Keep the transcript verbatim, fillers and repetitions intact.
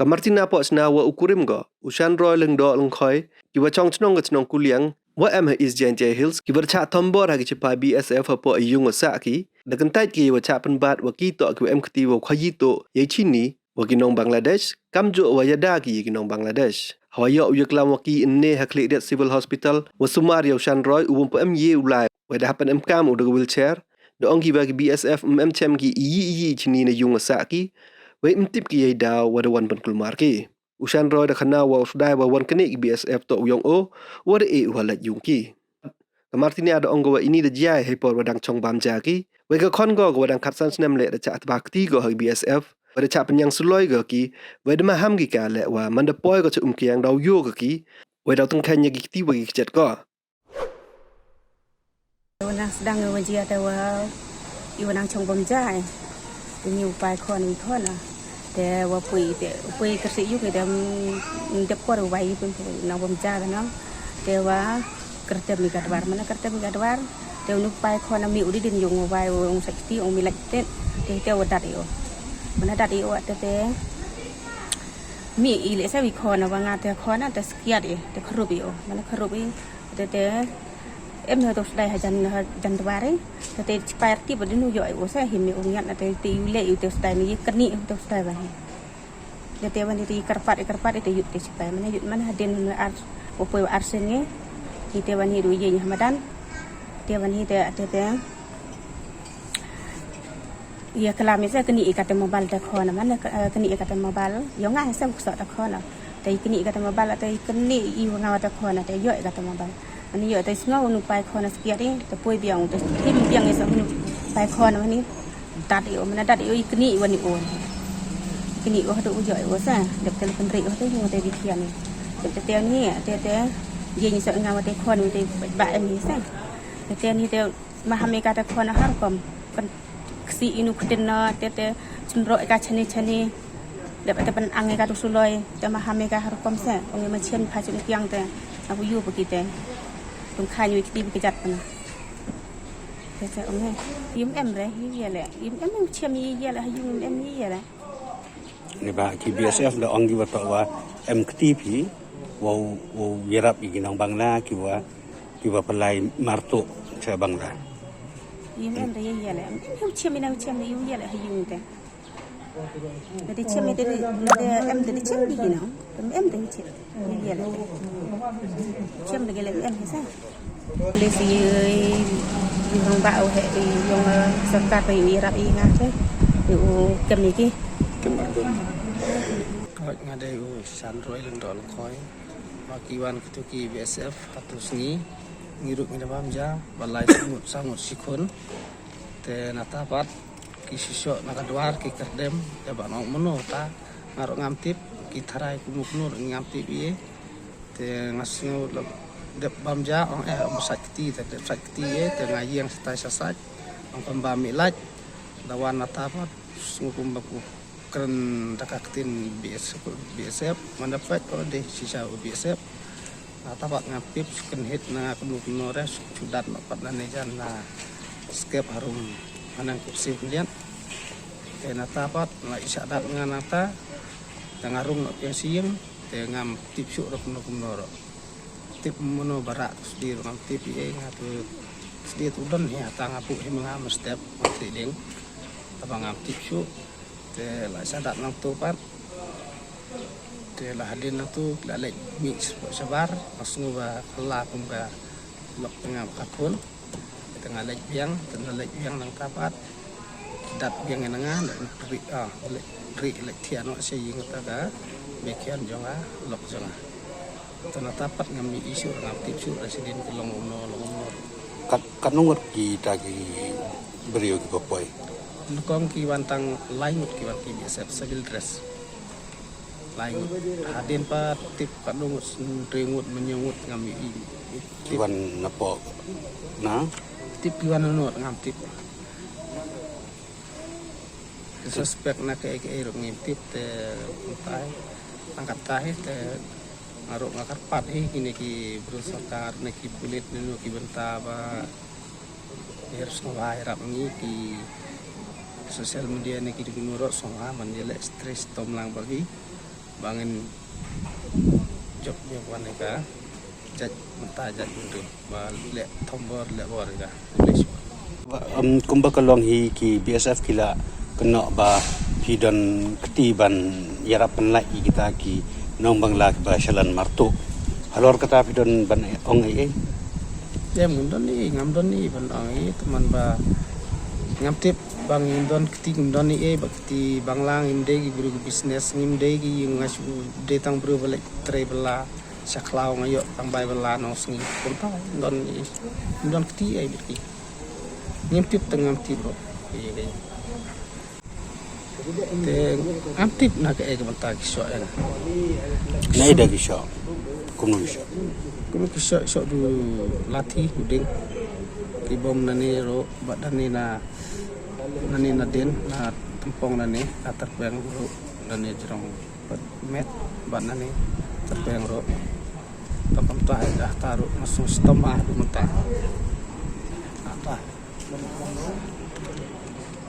Ka Martina Pohchna wa u kurim ko, u Shanroy Lyngdoh Lyngkhoi, ki wa chong chnong ka chnong Kuliang, wa em ha East Jaintia Hills, ki wa da chah thombor ha ki chipai B S F hapoh i yung wa sah ki, da kyntait ki wa chah pynbat wa ki toh ki wa em kti wa khwayi toh, yei chini, wa ki nong Bangladesh, kamjooh wa yada ki ya ki nong Bangladesh. Hawa yoh u yaklam wa ki ynne ha Khliehriat Civil Hospital, wa sumar ya u Shanroy u wym pu em ye u lai, wa da hapan em kam u da ka wheelchair, da ong ki wa ki B S F ym em chem ki iyi iyi chini na yung wa sah ki, wa ym tip ki yei daw wa da wan pynkulmar ki. U Shanroy da khana wa u sdai wa wan kani ki B S F toh u yong o, wa da e u ha lait yung ki. Ka Martina da ong ko wa ini da jia hei por wa dang chong bam ja ki. Wei ka khon ko wa dang khatsan snem le da chah tbah kti ko ha ki B S F. Wa da chah pynyang suloi ko ki. Wei da maham ki ka le wa man da poi ko cha Umkiang daw yoh ko ki. Wei daw tyngkhein ya ki kti wa ki kjat ko. Wa nang sdang wa jia te wa i wa nang chong bam ja. Ini u pai khon i khon a. Te wa pui te, pui kyrsi yung te, mm, dep por wa i pun pun nang bam ja na. Te wa kyrtem i ka dwar, mana kyrtem i ka dwar. Te u nu pai khon a mi u di din yung wa i ung sakti ung mi lak te. Te te wa dat i o. Mana dat i o te te. Mi i le sa wi khon a wa nga te khon a te skiat i, te khrup i o. Mana khrup i. Te te, em no to sdai ha jan, ha jan dwar i. Te te chipai arti ba dinu yoh i o sa hi mi ung yat na te te u le i te sdai ni kani i te sdai ba hi. Te te wan i te karpat i karpat i te yut te chipai. Mana yut mana hadin ar, o poi ar sing i. Hi te wan hi ru ye ni hamadan. Te wan hi te, te te. Ia klam i sa kani i kate mobile te khon a, mana, eh, kani i kate mobile. Yong nga sa buksa te khon a. Te kani i kate mobile, te kani i wa nga te khon a, te yoh i kate mobile. Ani yoh te sngaw nu pai khon a skiat i, te poi biang, te tim biang i sa nu pai khon a ni. Dat i o, mana dat i o i kani i wa ni o. Kani i o hadu u yoh i o sa, dep te pynri o te ni te di khian i. Dep te te ni, te te, ye ni sa nga wa te khon, te ba em ni sa. Te te ni te maham i kate khon a har kom. Kan Ksi inu ktin na, te te, chynroh i ka chani chani. Dep te pan ang i ka tu suloi, te maham i ka har kom se, ong i ma chen pha chun kiang te, aku yu pa ki te. Tung kha nyu i kti bi ki jat pa na. Te se ong i, im em re, i ye le, im em u chem i ye le, ha yung im em i ye le. Ni ba ki B S F da ong ki wa toh wa em kti phi, wa, wa yarap i ki nong Bangla, ki wa, ki wa palai marto cha Bangla. Im em da ye ye le, im chem i na chem i ye le ha yung te. Da di chem i da di, da em da di chem i ki nong, em da chem i ye le. Chem da ge le em sa. Le si, eh, yong ba u he, eh, yong, eh, sorkar pa u yarap i nga te, u kem i ki. Nga dei u Shanroy Lyngdoh Lyngkhoi. Wa ki wan katu ki B S F, hatu sngi, ngi ruh ngi da bam ja, ba lai sangut, sangut sikhun. Te na ta pat, ki shisho na ka dwar, ki kyrdem, te ba nong mono ta, nga ruh ngam tip, ki tharai kumu kumu ruh ngam tip i. Te nga sngew lep dep bam ja, ong eh, ong sait kti, te dep sait kti e, te nga yang satai sa sait, ong kam bam mi lait, da wan na ta pat, sngew kum ba ku kren da ka ktin B S F, B S F, man da pait ko de shisha u B S F. Na ta pat nga pip, sken hit na nga kunu kunu re, chudat na pat na ne jan na skep harum, hanang kursi lian. Te na ta pat, na isa dat nga na ta, te nga rung na piang siyem, te ngam tip suk rok no kumno ro. Tip mono barak tu sdi ro ngam tip i e nga tu sdi tu don hi ata nga pu hi menga mestep ti ding. Taba ngam tip suk. Te la sadat nang tu pat. Te la hadin nang tu la lek mix sabar. Mas ngu ba la kum ka lok tengah ka pun. Te nga lek biang, te nga lek biang nang ta pat. Dat biang ina nga, na ri, ah, ri, ri, lek thian wa se ying ta ka, be kian jong nga, lok jong nga. Te na ta pat ngam ni isu, ngam tip su, resident ki long umno, long umno. Kat, kat nungut ki ta ki brio ki bapoi? Nukong ki wan tang lai ngut ki wan ki B S F civil dress. Lai ngut. Hadin pat tip kat nungut, tri ngut, menyo ngut ngam i, i, i, tip. Ki wan na po, na? Tip ki wan nunut ngam tip. Suspek na ke, ke ruk ngim tip te, tai, angkat tai te, ngaruk ngakar pat hi, kini ki bru sorkar, ne ki pulit, ne nu ki benta ba, her sngwa, herap ngi ki social media ne ki dikunu rot sngwa, man ye le stress tom lang bagi. Bang in jop jop wan ka. Jait mynta jait mynta. Ba le thombor le bor ka. English. Ba, um, kumba ka long hi ki B S F ki la kynnoh ba phi don kti ban yarap pynlait i kita ki nong Bangla ki ba shalan martu. Halor kata phi don ban ong ei ei. Em ngam don i, ngam don i ban ong ei, teman ba ngam tip bang ngim don kti, ngim don i ei, ba kti Bangla ngim dei ki bru ki business, ngim dei ki yung ngas dei tang bru balik trei bala. Sakhlaw nga yoh tang bai bala nong sngi. Kumta, don i, don kti ai beti. Ngim tip tang ngam tip ro. Te ngam tip na ka e ka bynta ki shoh ya. Nei da ki shoh. Kumno ki shoh. Kumno ki shoh, shoh du lathi, u ding. Ki bom nane ro, bat nane na, nane na den, na tempong nane, na terpeng ro, nane jrong. Pat met, bat nane, terpeng ro. Tang kam ta, dah taru, masung stom ah, du mynta.